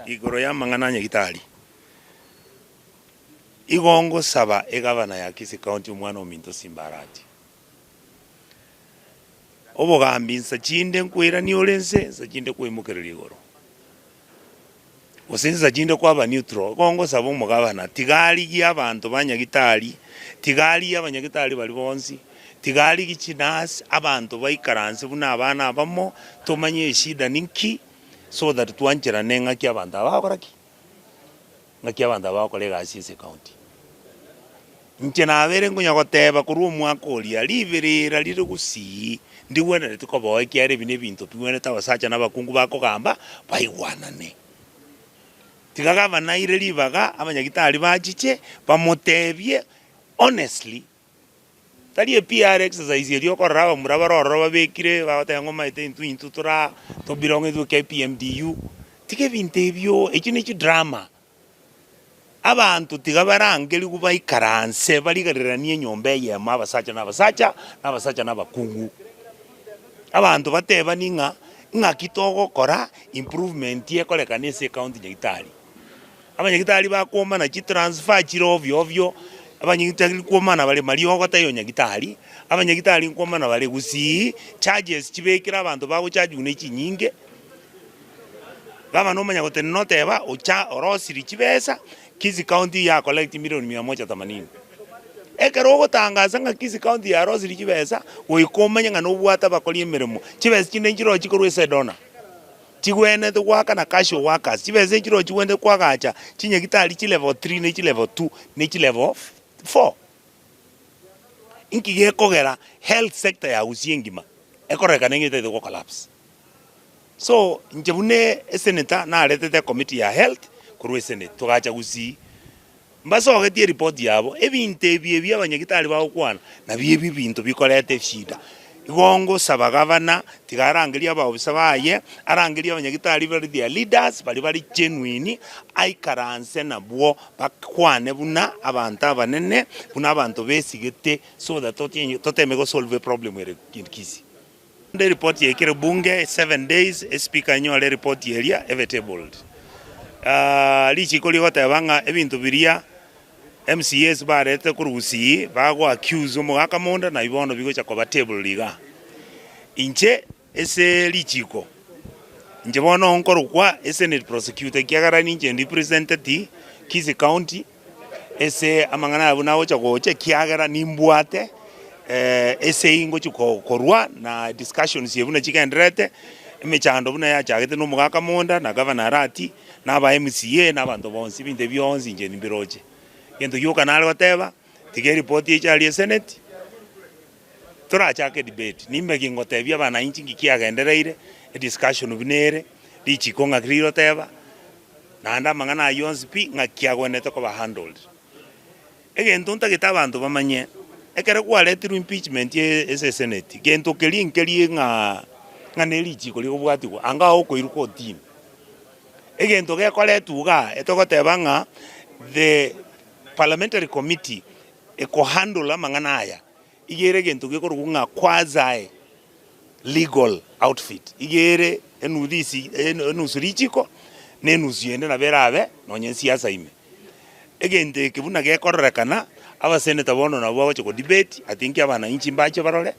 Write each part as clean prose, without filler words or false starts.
Igoro y'amang'ana a Nyagitari, igo ngosaba egavana ya Kisii County omwana ominto Simba Arati. Obogambi nsa chinde nkoirania ore nse, nsa chinde kwaimokereria igoro. Gose nsa chinde kwaba neutral. Igo ngosaba omogavana tiga arigie abanto ba Nyagitari, tiga arigie abanyagitari baria bonsi, tiga arigie chinurse, abanto baikaranse buna abana abamo, tomanye eshida ninki, so that twancherane ng'aki abanto aba bagokora ki? Ng'aki abanto aba bagokora egasi ase ecounty. Inche nabeire nkonya goteba korwa omwaka oria, riberera rire gusii, ndigwenereti koba oo ekiagera ebi nebinto bigwenerete abasacha na abakungu bakogamba baigwanane. Tiga gavana aire ribaga abanyagitari bachiche bamotebie honestly, tari ePR exercise eria okorora abamura bare ororo babekire bagoteba ng'a omanyete intwe intwe tora tobelong intwe KPMDU, tiga ebinto ebio, echio ne chidrama. Abanto tiga barangerigwe baikaranse barigereranie enyomba eyemo, abasacha na abasacha, na abasacha na abakungu. Abanto batebani ng'a ng'aki togokora improvement ekorekane ase ecounty nyagitari. Abanyagitari bakwomana chitransfer chire ovyo ovyo, abanyagitari nkwomana bare mariogo taiyo nyagitari, abanyagitari nkwomana bare gusii, charges chibekire abanto bagochajiwa ne chinyinge. Gavana omanya gotenena oteba ocha orosirie chibesa Kisii county ya collect milioni mia moja themanini. Ekero ogotangasa ng'a Kisii county yarosirie chibesa goika omanye ng'a nobwate abakori emeremo. Chibesa chinde nchiroo chikorwa ase edonor chigwenerete goakana casual workers, chibesa nchiroo chigwenerete koagacha chinyagitari chi level three ne chi level two ne chi level four. Inki gekogera health sector ya Gusii engima ekororekana ng'a etagete go collapse? So, inche buna esenator naretete ecommittee ya health korwa esenate togacha gusii, mbasogetie eripoti yabo, ebinto ebi ebi abanyagitari bagokwana nabio ebi ebinto bikoreta eshida. Igo ngosaba gavana tiga arangerie abaofisa baye, arangerie abanyagitari bare their leaders baria bare genuine, aikaranse nabwo bakwane buna abanto abanene, buna abanto besigete so that toteme gosolve eproblem ere Kisii. Naende eripoti yaikire bunge seven days, espika enyore eripoti eria ebe tabled. Richiko rigoteba ng'a ebinto biria MCAs barete korwa Gusii bago accuse omogaka monda nabio bono bigocha koba tabled igaa. Inche ase richiko, inche bono nkorokwa esenate prosecutor ekiagera ninche ndipresenteti Kisii county. Ase amang'ana aya buna agocha gocha, ekiagera nimbwate esegi ngochia korwa na discussions eye buna chigendererete, emechando buna yachagete na omogaka monda, na gavana Arati, na aba MCA, na abanto bonsi, ebinto ebi bionsi inche nimbiroche. Egento gioka nare goteba, tiga eripoti eche aria eseneti, torachake edebate, nimbe gingotebia abananchi nki kiagendereire, ediscussion buna ere, richiko ng'aki riroteba. Naende amang'ana ayio onsi pi ng'aki agwenerete koba handled. Egento ntagete abanto bamanye, ekero kwaretirwe impeachment ase eseneti, gento keria nkerie ng'a ng'a ne richiko rigobwatigwa, anga okoirwa kotini. Egento gekoretwa igaa, etogoteba ng'a the parliamentary committee ekohandle amang'ana aya, iga ere egento gekorokwa ng'a quasi legal outfit, iga ere enuthisi enusu richiko, na enusu ende nabo erabe nonye esiasa ime. Egento eke buna gekororekana, abaseneta bono nabwo bagocha ko debate, I think abananchi mbache barore,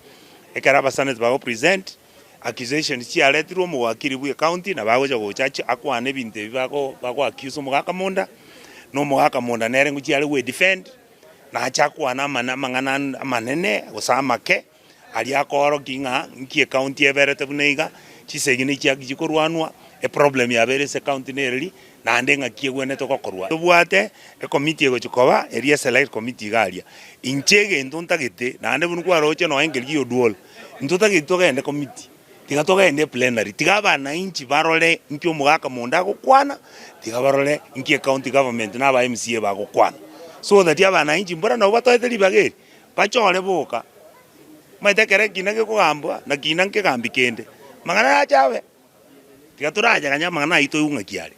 ekero abaseneta bago present, accusations chiaretirwe omowakiri bwe ecounty nabo agocha gocha ache akwane ebinto ebi bago bago accuse omogaka monda, na omogaka monda nere ngochia are goe defend, nache akwane amana amang'ana amanene gose amake. Aria akoorokia ng'a nki ecounty eberete buna iga, chisegi ne chiaki chikorwanwa, eproblem yabeire ase ecounty nereri, naende ng'aki egwenerete gokorwa. Tobwate ecommittee egochia koba eria eselect committee iga aria. Inche egento ntagete, naende buna kwaroche nonya nkerigia Oduol, ntotageti togende committee, tiga togende eplenary, tiga abananchi barore nki omogaka monda agokwana, tiga barore nki ecounty government na aba MCA bagokwana. So that abananchi mbora nabo batoete ribaga eri, Bachore boka. Omanyete ekero ekina gekogambwa, na kina nkegambi kende, amang'ana nache abe. Tiga toranyeganye amang'ana ayio toigwe ng'aki are.